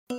Ýat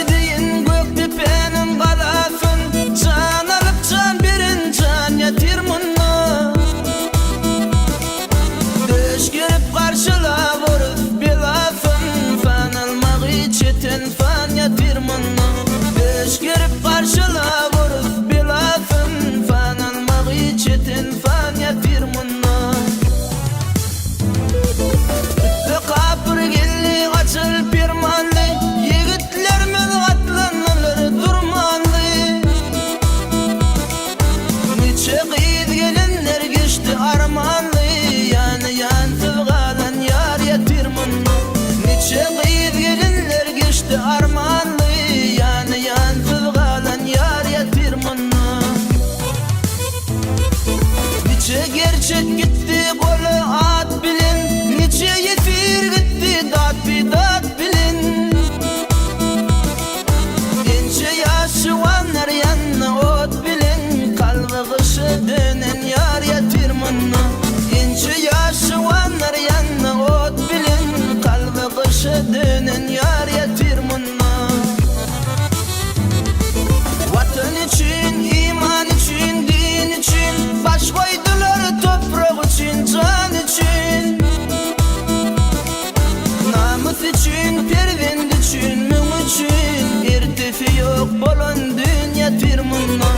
edeýin Gökdepäniň galasyn, Jan alyp jan beren jan ýatyr munda. Döş gerip garşylap orus belasyn, Sanalmagy çetin san ýatyr munda. Döş gerip garşylap orus belasyn, Sanalmagy çetin san ýatyr munda. Üste kapyr geldi açyl permanly, Ýigitlerimiz atlandylar durmanly. Niçe gyz gelinler geçdi armanly, Ýany ýansyz galan ýar ýatyr munda. Niçe gyz gelinler geçdi armanly, Ýany ýansyz galan ýar ýatyr munda. Niçe gerçek gitdi goly at bilen, Niçe ýesir gitdi dat-bidat bilen. Ençe ýaş juwanlar ýandy ot bilen, Kalby gyşa dönen ýar ýatyr munda. Ençe ýaş juwanlar ýandy ot bilen, Kalby gyşa dönen ýar ýatyr munda. Watan üçin, iman üçin, din üçin, Baş goýdular toprak üçin, jan üçin. Namys üçin, perzent üçin, müň üçin, Ertesi ýok bolan dün ýatyr munda.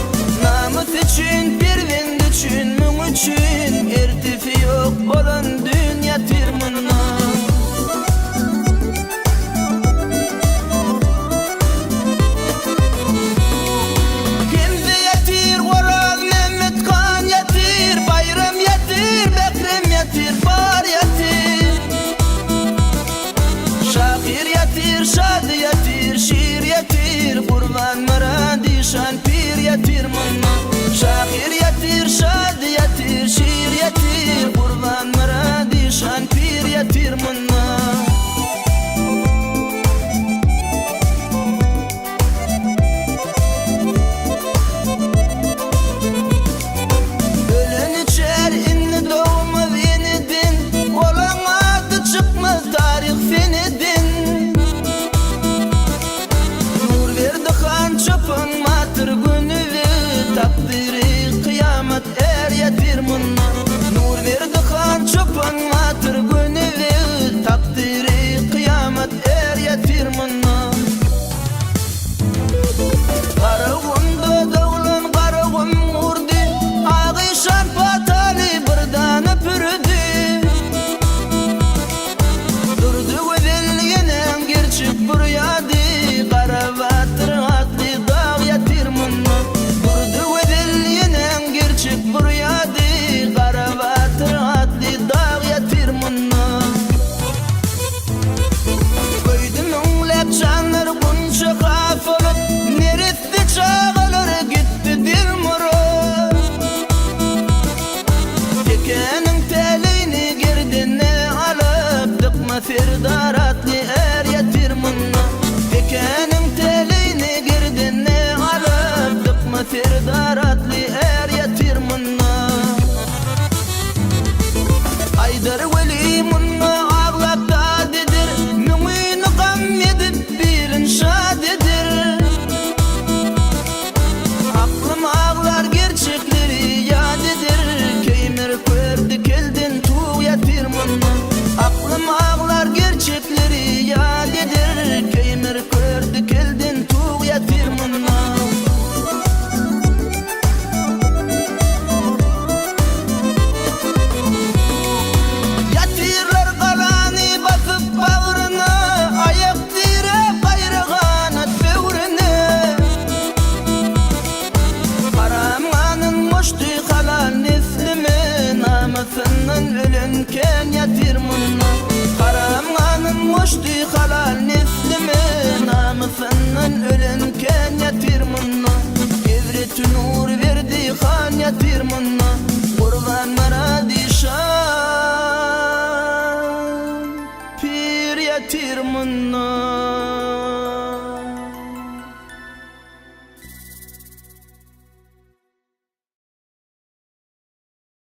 Namys üçin, perzent üçin, müň üçin, Ertesi ýok bolan dün ýatyr munda. Hemze ýatyr, Oraz Mehmet han ýatyr, Baýram ýatyr, Bährem ýatyr, bar ýatyr. Şahyr ýatyr, Şady ýatyr, Şir ýatyr, Gurban Myrat işan pir ýatyr munda. Şahyr ýatyr, Şady ýatyr, Şir ýatyr, Gurban Myrat işan pir ýatyr munda. Ölen içer indi dogmaz eneden, Olaň ady çykmaz taryh seneden. Nurberdi han çopan batyr Gönübeg, Takdyry kyýamat är ýatyr munda. Nurberdi han çopan batyr Gönübeg, Takdyry kyýamat är ýatyr munda. Garagumda doglan Garagum gurdy, Agyşan pataly bir dana pürdi. Durdy gözel ýenem gerçek burýady, Garabatyr atly dag ýatyr munda. Durdy gözel ýenem gerçek burýady, Garabatyr atly dag ýatyr munda. Köýdi müňläp janlar gunça has bolup, Neresse çagalar gitdi dilmurap. Tekäniň täleýini gerdenine alyp, Dykma serdar atly är ýatyr munda. Tekäniň täleýini gerdenine alyp, Dykma serdar atly är ýatyr munda. Aýdar weli munda aglap dat eder, Müňüni gam edip birin şat eder. Aklym aglar gerçekleri ýat eder, Keýmir kör dikelden tug ýatyr munda. Aklym aglar gerçekleri ýat eder, Keýmir kör dikelden tug ýatyr munda. Namysyndan ölen kän ýatyr munda. Haram ganym goşdy halal neslime, Namysyndan ölen kän ýatyr munda. Hezreti Nur berdi han ýatyr munda.